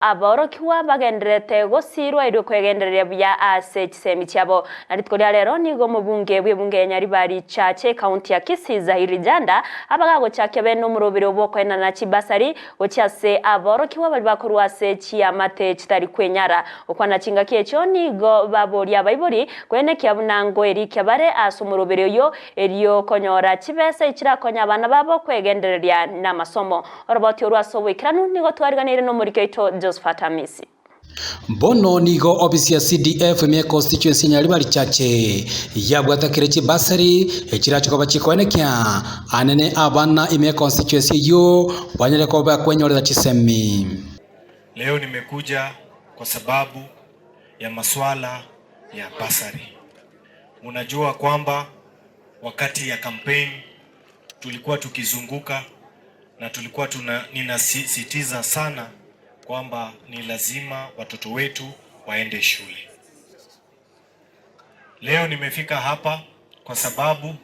Abaorokiwa bagenderete gosirwa erio kwegendereria buya ase chisemi chiabo. Na rituko ria rero nigo omobunge bw'ebunge ya Nyaribari Chache ekaunti ya Kisii Zahiri Janda abagagochakia bene omorobere bw'okoenana chibasari gochia ase abaorokigwa baria bakorwa ase chiamate chitari kwenyara. Gokwana chingaki echio nigo baboria abaibori koenekia buna ngoerikia bare ase omorobere oyio erio konyora chibesa echirakonye abana babo kwegendereria namasomo. Oroboti orwo ase oboikeranu nigo twariganeire nomoriki oito Josephat Amisi. Bono nigo ofisi ya CDF ime constituency ya Nyaribari Chache yabwatakire chibasari echirache koba chikoenekia anene abana ime constituency eyio banyare koba bakwenyorera chisemi. Leo nimekuja kwa sababu ya maswala ya basari. Unajua kwamba wakati ya campaign tulikuwa tukizunguka na tulikuwa ninasisitiza sana kwamba ni lazima watoto wetu waende shule. Leo nimefika hapa kwa sababu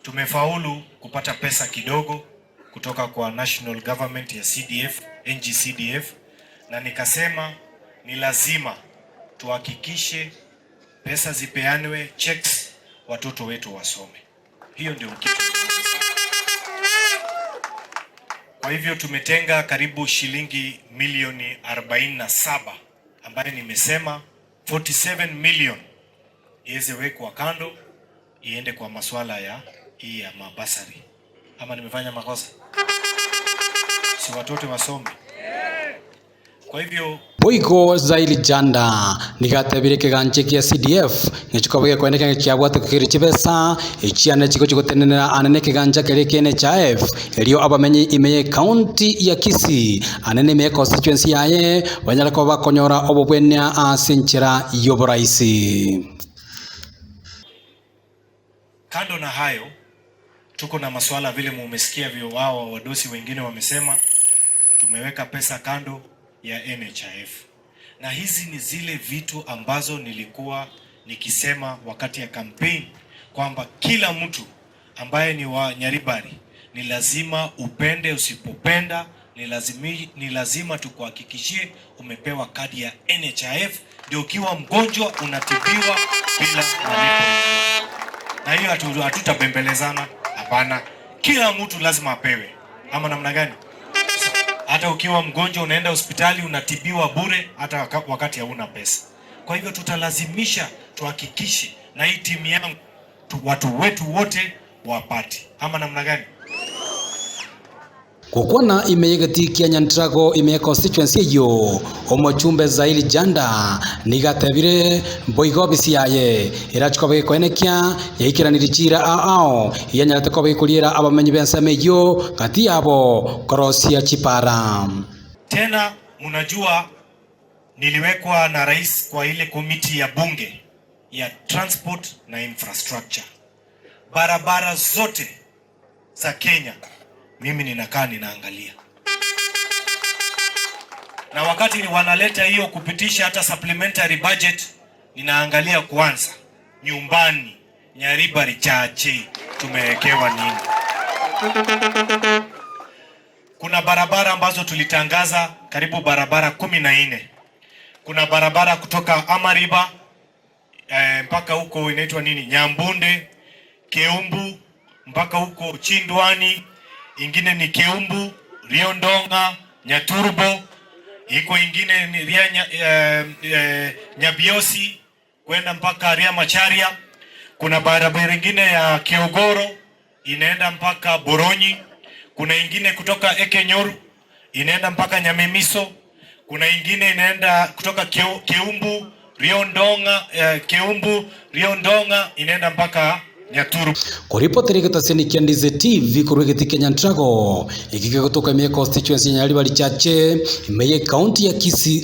tumefaulu kupata pesa kidogo kutoka kwa national government ya CDF, NGCDF, na nikasema ni lazima tuhakikishe pesa zipeanwe checks, watoto wetu wasome. Hiyo ndio kitu. Kwa hivyo tumetenga karibu shilingi milioni 47 ambayo nimesema 47 million iweze wekwa kando iende kwa masuala ya hii ya mabasari. Ama nimefanya makosa? Si watoto wasome? Kwa hivyo Boigo Zaili Janda nigatebire kiganje kia CDF ng'echikoba gekweneka kiabwate kiri chibesa echiane chiko chigotenenera anene kiganja keri kia NHIF erio abamenyi ime county ya Kisii anene ime constituency yaye banyare koba bakonyora obobwenia ase enchera y'oboraisi. Kando na hayo, tuko na masuala vile mumesikia vyo wao wadosi wengine wamesema, tumeweka pesa kando ya NHIF. Na hizi ni zile vitu ambazo nilikuwa nikisema wakati ya campaign kwamba kila mtu ambaye ni wa Nyaribari ni lazima upende usipopenda, ni lazima tukuhakikishie umepewa kadi ya NHIF, ndio ukiwa mgonjwa unatibiwa bila malipo. Na hiyo hatutabembelezana, hapana. Kila mtu lazima apewe, ama namna gani? Hata ukiwa mgonjwa unaenda hospitali unatibiwa bure, hata wakati hauna pesa. Kwa hivyo tutalazimisha tuhakikishe na hii timu yangu watu wetu wote wapate, ama namna gani? Gukwana ime geti kia Nyantrago ime constituency eyo omochumbe Zaili Janda nigatebire boigo obisi yaye irachikoba gikoenekia yaikiraniri chira ao yanyarete koba gikoriera abamenyi b'ensemo eyio gati yabo korosia chipara. Tena mnajua niliwekwa na rais kwa ile komiti ya bunge ya transport na infrastructure. Barabara zote za Kenya mimi ninakaa ninaangalia. Na wakati wanaleta hiyo kupitisha hata supplementary budget, ninaangalia kwanza nyumbani Nyaribari Chache tumewekewa nini. Kuna barabara ambazo tulitangaza karibu barabara 14. Kuna barabara kutoka Amariba mpaka huko inaitwa nini, Nyambunde, Keumbu mpaka huko Chindwani. Ingine ni Keumbu, Riondonga, Nyaturbo. Iko ingine ni Ria Nyabiosi kwenda mpaka Ria Macharia. Kuna barabara ingine ya Kiogoro inaenda mpaka Boronyi. Kuna ingine kutoka Ekenyoru inaenda mpaka Nyamimiso. Kuna ingine inaenda kutoka Keumbu, Riondonga, Keumbu, Riondonga inaenda mpaka Nyaturu. Kuripotera gĩtacĩni kĩa Ndizi TV korwa gĩti kĩa Nyantrago igĩgĩgũtũka ime constituency ya Nyaribari Chache ime county ya Kisii.